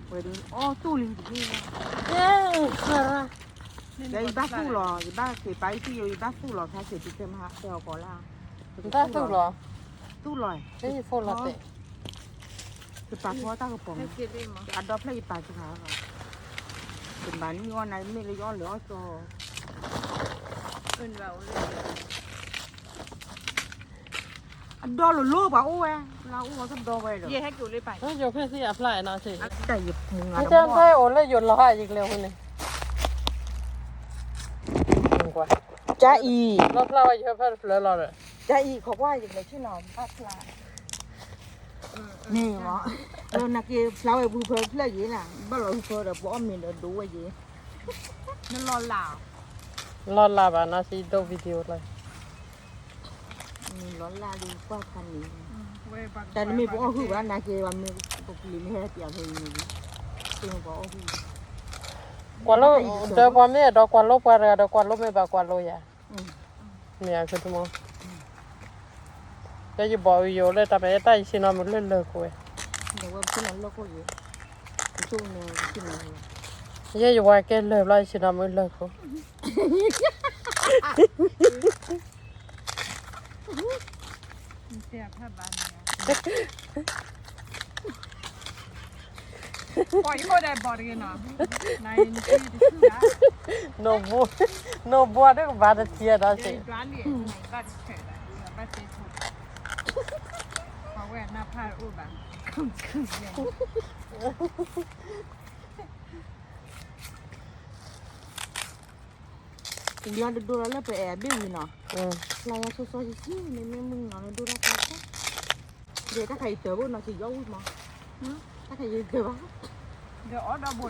ဝဲဒၣ်အီၣ်သူၣ်လံတဘ့ၣ်, ဒီးယဘၣ်သူၣ်လီၤ, ယဘၣ်က့ၤပာ်အံၤသံယိ ယဘၣ်သူၣ်လီၤခါဆံး တတဲမဟါတဲအီၤကီးလၢ, ဘၣ်သူၣ်လီၤ, သူၣ်လီၤ, ယပာ်ဖီတၢ်ကပီၤ, အဒီဖျၢၣ်ယပာ်စှၤလီၤ, ယမၤနံၣ်အီၣ်နၤ မ့ၢ်လၢယအီၣ်လၢအီၣ်ကၠီ အဒီလိၤလိၤပှၤအိၣ်ဝဲ, လၢအိၣ်ဝဲကဒီဝဲဒီး, ယိၤဖဲသ့ၣ်အဖျါနီၤ, တၢ်ယပူၤငါတဘီၣ်, ယိၤလၢယိၤလီၤဟးယကျဲဖိန့ၣ်, ကအံၤ, လီၤဖျါဝဲယဟၢဖၢတဖျၢၣ်လီၤဒီး, ကအံၤ ခိးကွၢ်ယကျဲဆ့ၣ်နီၤ ဘၣ်ဖျါ, န့ၣ်မ့ၢ်, လၢနက့ၤဖျါဝဲဝံၤဖၢဖျၢၣ်ယ့ၤနၤ ဘၣ်လီၤဝံၤဖၢဒီးပအီၣ်မ့ၤဒီးဒိဝဲယ့ၤ လီၤလၢ်ဘၣ်နီၤ စံးဒိၣ် video လီၤ, လီၤလၢ်ဒီးကွၢ်ဖးန့ၣ်, တၢ်နမ့ၢ်ပအီၣ်ဟုၣ်ဘၣ် နက့ၤဘၣ်မ့ၢ်ပကလံၤမ့ၢ်ဟဲပၠးဖဲန့ၣ်, ပအီၣ်ဟုၣ်, ကွၢ်လိ, ဒီးပှၤမ့ၢ်အဲၣ်ဒိးကွၢ်လိပှၤတဂၤဒီး ကွၢ်လိမ့ၢ်ဘၣ်ကွၢ်လိယၤ, မ့ၢ်အကတမီ လၢယဘီၣ်အယိာ်လၢတၢ်မ့ၢ်တၢ်ယဆ့ၣ်နီၤမုၢ်လၢလၢာ်ခိၣ်ဝဲ, ယဲယဝၤကဲလၢာ်ဘျီယဆ့ၣ်နီၤမုၢ်လၢာ်ခိၣ်, နိၣ်ဘိဒၣ်ကဘၣ်တထံၣ်ဒီးစ့ၢ် လၢတဒိလီၤလၢပအဲၣ်အဘ့ၣ်ဝံၤနီၤ, ဖျါယၤဆိစီဆှံဆှံန့ၣ် မ့ၢ်မုၢ်နီၤလၢဒိတၢ်ကါ, ဒီးတၢ်ခါအံၤတၢ်ဘိနီၤ ကယီဝံၤမး, တၢ်ခါအံၤတၢ်ဘၣ်, ဒီး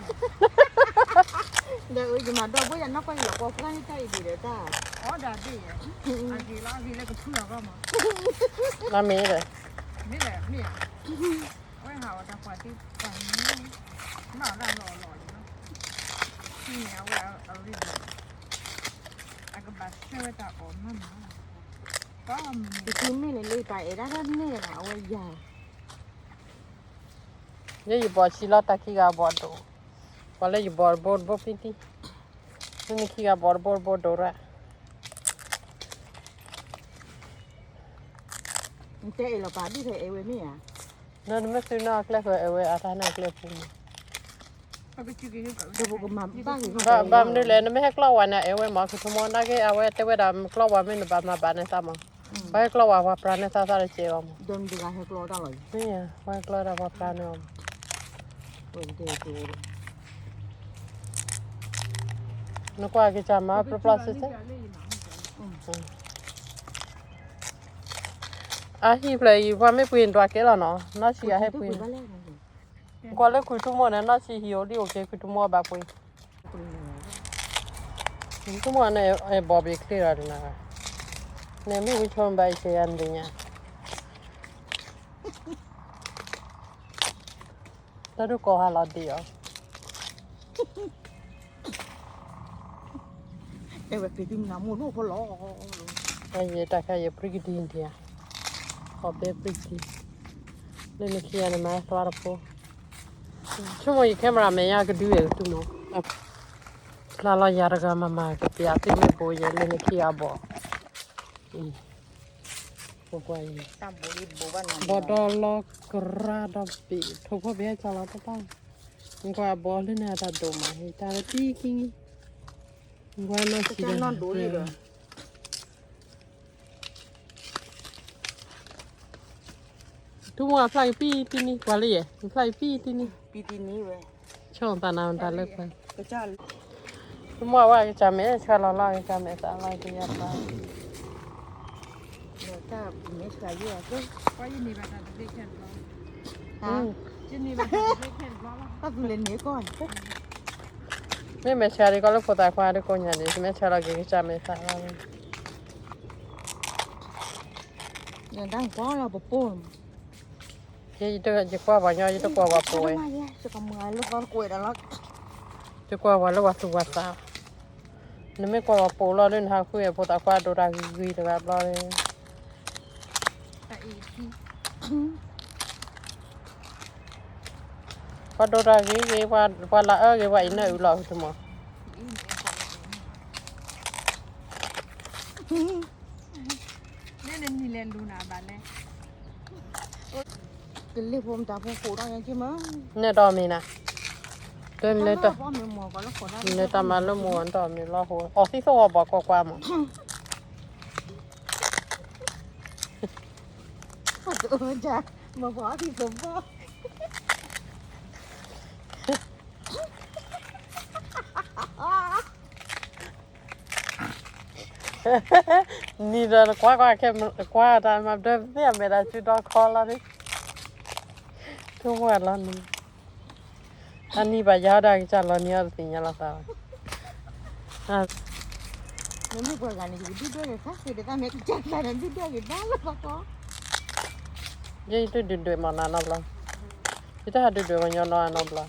အီၣ်ဒီဘိန့ၣ်, ဒီးယမၤဒီဘိယၤနီၢ်ကီၢ်အံၤလီၤ ပှၤဖျါန့ၢ်တၢ်အံၤဒံးဒီးတၢ်, အီၣ်ဒီးဘ့ၣ်ယဲ, အဂ့ၤလီၤ အဂ့ၤလၢကဖုၣ်လီၤကီၢ်မး, မ့ၢ်ဒီး, မ့ၢ်ဧါ, အဝဲဟးဝဲတၢ်ပှၤတံၢ်ပှၤန့ၣ်, နီၢ်ဒၣ်လီၤလီၤလီၤ, န့ၣ်အဝဲအရ့ဒိၣ်, အကဘၣ်ဆှၢဝဲတၢ်အီၣ်မးမး, တမ့ၢ်န့ၣ်လၢယပာ်အဲၣ်ဒၣ်တၢ်န့ၣ်ဘၣ် အဝဲယၤ ယဲယဘီၣ်ဆံးလီၤတၢ်ခံဂၤဘီၣ်ဒိၣ်, ပှၤလၢယဘီၣ်တဘိတဘိဖံတံၢ်, မ့ၢ်နခံဂၤဘီၣ်တဘိတဘိဒိၣ်ရၣ်, နတဲအဲၣ်လီၤပာ်ဒ်ဖဲအဲၣ်ဝဲမ့ၢ်ဧါ, နမ့ၢ်သုနီၢ်အကျဲဃၢၤအဲၣ်ဝဲအတၢ်န့ၣ်အကျဲပူၤမး, ဘၣ်မနုၤလဲၣ် နမ့ၢ်ဟဲကျီၢ်ဝၤန့ၣ် အဲၣ်ဝဲမး ခုထမီနာ်က့ အဝဲတဲဝဲဒၣ် ကျီၢ်ဝၤမ့ၢ်နဘၣ်မၤဘၣ်န့ၢ်သးမး, ပှၤဟဲကျီၢ်ဝၤပှၤပြးန့ၢ်သးသးတကဲးဘၣ်မး, မ့ၢ်ဧါ ပှၤဟဲကျီၢ်ဒၣ်ပှၤပြးန့ၢ်အီၤမး, နကွၢ်ကစၢ်မၤပျီပျီစ့ၢ်ကီး အဟံၣ်ဖျၢၣ်အံၤ ပှၤမ့ၢ်ပှ့ၤဒွးကဲလီၤနီၤ, နီၢ်ဆံးအဟဲပှ့ၤန့ၣ်, ကွၢ်လၢခုထူမိၣ်န့ၣ် နီၢ်ဆံးဟံၣ်အိၣ်ဒံးအိၣ်က့ၤ ခုထူမိၣ်ဘၣ်ပှ့ၤ, ခုထူမိၣ်န့ၣ် ဘီဘ့ၣ်ချ့လီၤဒ်နၤ, န့ၣ်မ့ၢ်ဝံဆိဘၣ်အံၤ ဆဲးယၤနဒ်ညါ, တၢ်ဒိၣ်ကီၢ်ဟးလီၤဒံးအီၤ အဲၣ်ဝဲက့ၤသုမနၤမိၢ်နီၢ်ဖိလီၤ, ယတၢ်ခါယပြံကဒံဒံးဧါ, ခီၣ်ပဲပြံကဒံ, လၢနခံဂၤန့ၣ်မၤသွါတဖိ, ဆိကမိၣ်ယ camera မဲာ်ညါကဒုအဲၣ်ကတုၤမး, ဖျါလီၤယၤတဂၤမၤမၤကပျးသ့ၣ်မ့ၢ်ဘိယဲလၢနခံဂၤဘီၣ်, ပကွၢ်အံၤ, ဘီၣ်ဒီလီၤကရၢဒီဘ့ၣ် ထိၣ်ဖိဘ့ၣ်ဟဲကၠီလီၤတၢ်တၢ်, နကွၢ်အဘီလၢန့ၣ်အတၢ်ဒိၣ်မး ဟ့ၣ်တၢ်လၢတံကံ, နကွၢ်နီၢ်ဆံးဒီး ထူမိၣ်အဖျါကပံတံနံ ကွၢ်လၢယဲ အဖျါကပံတံနံ, ပံတံနံဝဲ, ဆီၣ်သးနၤတၢ်လၢပှဲၤ, ထူမိၣ်အဝဲကစၢ်မဲာ်ဆှးလီၤလီၤ ကစၢ်မဲာ်သးလီၤကယၤပှၤ, မ့ၢ်မဲာ်ဆှးဒ်ကီလၢဖိသၣ်ခွါဒ်ကိးညါန့ၣ် မဲာ်ဆှးလီၤကီလၢဖိသၣ်ခွါဒ်ကိးညါန့ၣ် မဲာ်ဆှးလီၤက့ၤကစၢ်မဲာ်သးလီၤ, ယကွၢ်ပှၤညီ ယတကွၢ်ပှၤပိာ်ဝဲ, ယကွၢ်ပှၤလၢပှၤသူၣ်ပှၤသး, နမ့ၢ်ကွၢ်ပှၤပိာ်လီၤလၢနဟးဃုဖိသၣ်ခွါဒိၣ်တၢ်ဂ့ၤဂ့ၤတဂၤဘျီလၢ တၢ်အံၤခံ ပှၤဒိၣ်တၢ်ဂ့ၤဂ့ၤ, ပှၤလၢအၢဂ့ၤ ပှၤအံၤနၢအုလီၤတမီၤ. န့ၣ်နမံၤလဲၤလူၤနၤဘၣ်လဲၣ်. ကလ့ၢ်ဖိမတၤဖိဃိးဒီးညါက့မး, နၢဒီးမံၤနၤ, တမ့ၢ်လၢတၢ်, မ့ၢ်လၢတၢ်မၤလၢမိၢ်အီၤဒီးမ့ၢ်လီၤဟိ, အီၣ်သံသိၣ်ဝီဘီကွၢ်ကွၢ်မး. မ့ၢ်ပှၤအီၣ်သံသိၣ်ဘီ နံၤဒီးကွၢ်ကွၢ်ခဲကွၢ်တၢ်မၤဒၢသ့ၣ်အမဲာ်ဒီးစုဒီခီလီၤန့ၣ်, ထိၣ်ဝဲလီၤန့ၣ်, အနံၤဘၣ်ယၤဒီးကစၢ်လီၤန့ၣ်အီၤတသ့ၣ်ညါလီၤသးဘၣ်. မ့မ့ၢ်ပှၤဂၤန့ၣ် ယကဒုၣ်ဒွဲၣ်ဂ့ၤခါဃ့ဒီးတၢ်မ့ၢ်ကစၢ်သးန့ၣ် ဒုၣ်ဒွဲၣ်ဂ့ၤဘၣ်လၢပှၤကီ, ယဲယတဒုၣ်ဒွဲၣ်မးနၤနီတဘျီ, ယတဟးဒုၣ်ဒွဲၣ်ပှၤညီနီတဘျီ.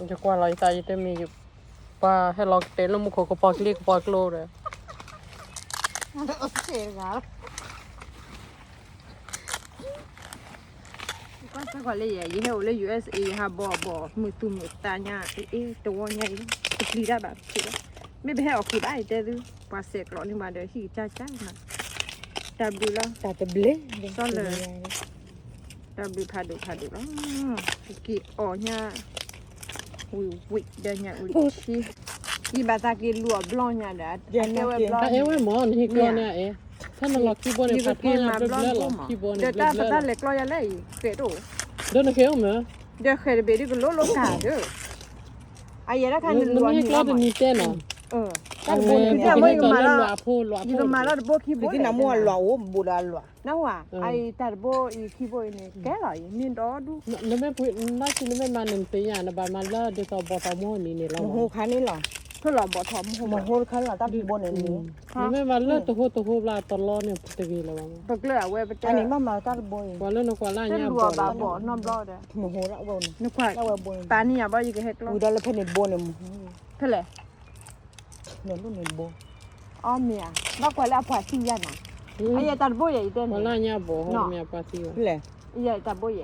ယကွၢ်လီၤယသးယတမ့ၢ်, ပှၤဟဲလီၤကတဲာ်လၢမူခိၣ်ကပီၤကျ့ကပီၤကျိဒီး, ကွၢ်စၢ်ကွၢ်လၢယဲ ယဟဲအိၣ်လၢ ယူၢ်အ့ၣ်စ့ၣ် ယဟးဘီဘီမုၢ်သူၣ်မုၢ်သးညါ, အ့ တဝီညါအံၤ တပျံၤတၢ်ဘၣ်, မ့ၢ်ပဟဲအီၣ်ခိၣ်ဘၣ်အံၤတဲသု, ပှၤစဲးကျိးန့ၢ်ဘၣ်ဒီးဟံၣ်ကၢ်ကၢ်နၤ, တၢ်ဘျုးလီၤ, တၢ်တဘျဲၣ်, တၢ်ဘျုးဖးဒိၣ်ဖးဒိၣ်လီၤ, က့ၤအီၣ်ညါ, ဝံၤဝံၤဒီးညါဝံၤဆံ, ယဘၣ်သးက့ၤလူၤအီၤဘျီညါဒီး, အကဲဝဲဘျီ, အဲဝဲမၢ် နဟ့ၣ်ကျီန့ၣ်အဲ, ဖဲနလီၤခံဘိန့ၣ် ပှၤထီၣ်ညါဘျၢဘျၢလီၤ, ခံဘိန့ၣ်ဘျၢဘျၢလီၤ, ဒီးတၢ်ပတၢ်လဲၤကျီယၤလဲၣ်အံၤ ဃဲးတအိၣ်, ဒီးနဃဲးအိၣ်မၢ်, ဒီးဃဲးတဘ့ၣ်ဒ်ကလိလိကၤဒီး, အယဲဒၣ်ခါနလူၤအီၤန့၁ံၤလီၤမၢ်, တၢ်တဘိန့ၣ်, ယကမၤလီၤတဘိခံဘိ, နမိၢ်အလွၢ်အိၣ်ဘူးဒီးအလွၢ်, နဟူဧါ, အအံၤတၢ်တဘိအံၤခံဘိအံၤန့ၣ် ကဲလီၤအံၤ မ့ၢ်ဒီဒူၣ်, နမ့ၢ်ပှ့ၤနၢ်ဆံး နမ့ၢ်မၤန့ၣ် နသ့ၣ်ညါ နဘၣ်မၤလၢဒ်သိးဘီၣ်ထီၣ်မူဟိန့ၣ်န့ၣ်လီၤ, မဟိခါန့ၣ်လီၤ, ထိၣ်လီၤဘီၣ်ထီၣ်မူဟိ, မဟိတခါလီၤ တၢ်တဘိန့ၣ်န့ၣ်, နမ့ၢ်မၤလၢတဟိတဟိဘျီတလီန့ၣ် တဂ့ၤလၢၤဘၣ်, ပကျၢၢ်အဝဲပတဲ, ပှၤလၢနကွၢ်လၢညါဘီၣ်, မဟိဒၣ်ဝဲန့ၣ်, နကွၢ်, ပာ်န့ၢ်ယၤဘီၣ်ယကဟဲကျီ, ဝံၤဒီးလၢဖဲန့ၣ်ဘိန့ၣ်မဟိ, ဖဲလဲၣ် နလူန့ၣ်ဘိ, အီမ့ၢ်ဧါ, ဘၣ်ကွၢ်လၢအပှၤသံယၤနၤ, အယဲတၢ်တဘိယဲအံၤတဲန့ၣ်, ပှၤလၢအညါဘီၣ်ဟိတမ့ၢ်အပှၤသံဘၣ်, ယဲတၢ်တဘိယဲ,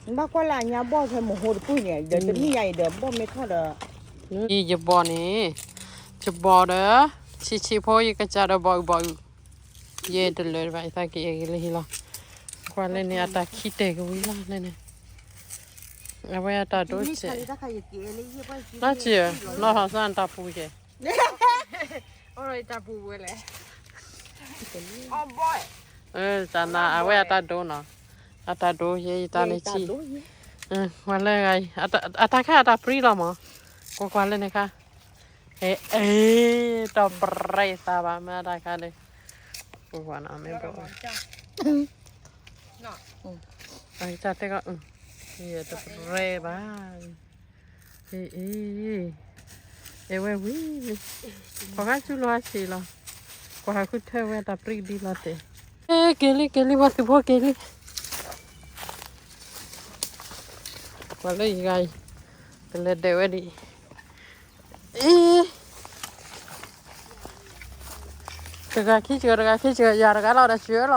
နဘၣ်ကွၢ်လၢအညါဘီၣ်ဖဲမဟိတပုၢ်န့ၣ် ဒီးတနံၣ်ညါအံၤဒီးဘီၣ်မ့ၢ်ထီၣ်ဒီး, ယဘီၣ်န့ၣ်, ယဘီၣ်ဒီး, ဆံးဆံးဖိယကစၢ်ဒီးဘီၣ်အုၣ်ဘီၣ်အုၣ်, ယဲတလၢာ်ဘၣ် ယသးက့ၤအဂ့ၤလၢဟံၣ်လီၤ, ကွၢ်လၢန့ၣ် အတၢ်ခံတဲာ်ကဝံၤလီၤလၢန့ၣ်, အဝဲအတၢ်ဒိစဲး, လီၤစံး, လီၤထီၣ်စၢ်တၢ်ပူၤယဲ တၢ်ပူၤဝဲလဲၣ်, တၢ်နၤအဝဲအတၢ်ဒိနီၤ, အတၢ်ဒိယဲယတၢ်လၢဆံ, ဝဲလၢဂၤအံၤ, အတၢ်ခါအတၢ်ပြံလီၤမး, ကွၢ်ကွၢ်လၢန့ၣ်ခါ, ဟဲအ့, တပြဲသးဘၣ်မ့ၢ်အတၢ်ခါဒီး, ကွၢ်ကွၢ်နီၤမ့ၢ်ဘီၣ်, တၢ်တဲကီး, တပြဲဘၣ် အ့ အ့ အ့ဝဲဝံၤလံ, ပှၤဂၤစူၤလီၤအဆံးလီၤ, ပှၤဟးဃုထၢဝဲတၢ်ပြံဒ်လီၤတဲာ်, က့ၤလံ က့ၤလံ ပှၤသုးဖိက့ၤလံ, ပှၤလၢယဂၤအံၤ, ကလဲၤဒဲးဝဲဒ်အံၤ, တဂၤခံစှၤ တဂၤခံစှၤ ယၤတဂၤလီၤဒီးစှၤလီၤ,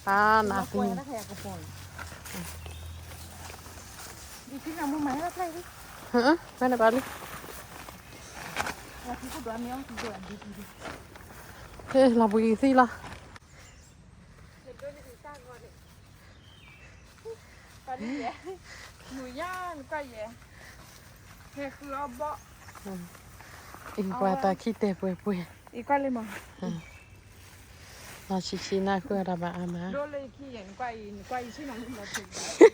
အါနၤသံ ဖဲန့ၣ်ဘၣ်လံ, လီၤဘှံးသံလီၤ, ပှၤတၢ်ခံတဲာ်ပှဲၤပှဲၤ, လီၤဆံးဆံးနၢ်ဃုာ်တၢ်ဘၣ်အါမး, လီၤဆံးဆံးနၢ်ဃုာ်တၢ်ဘၣ်အါမး,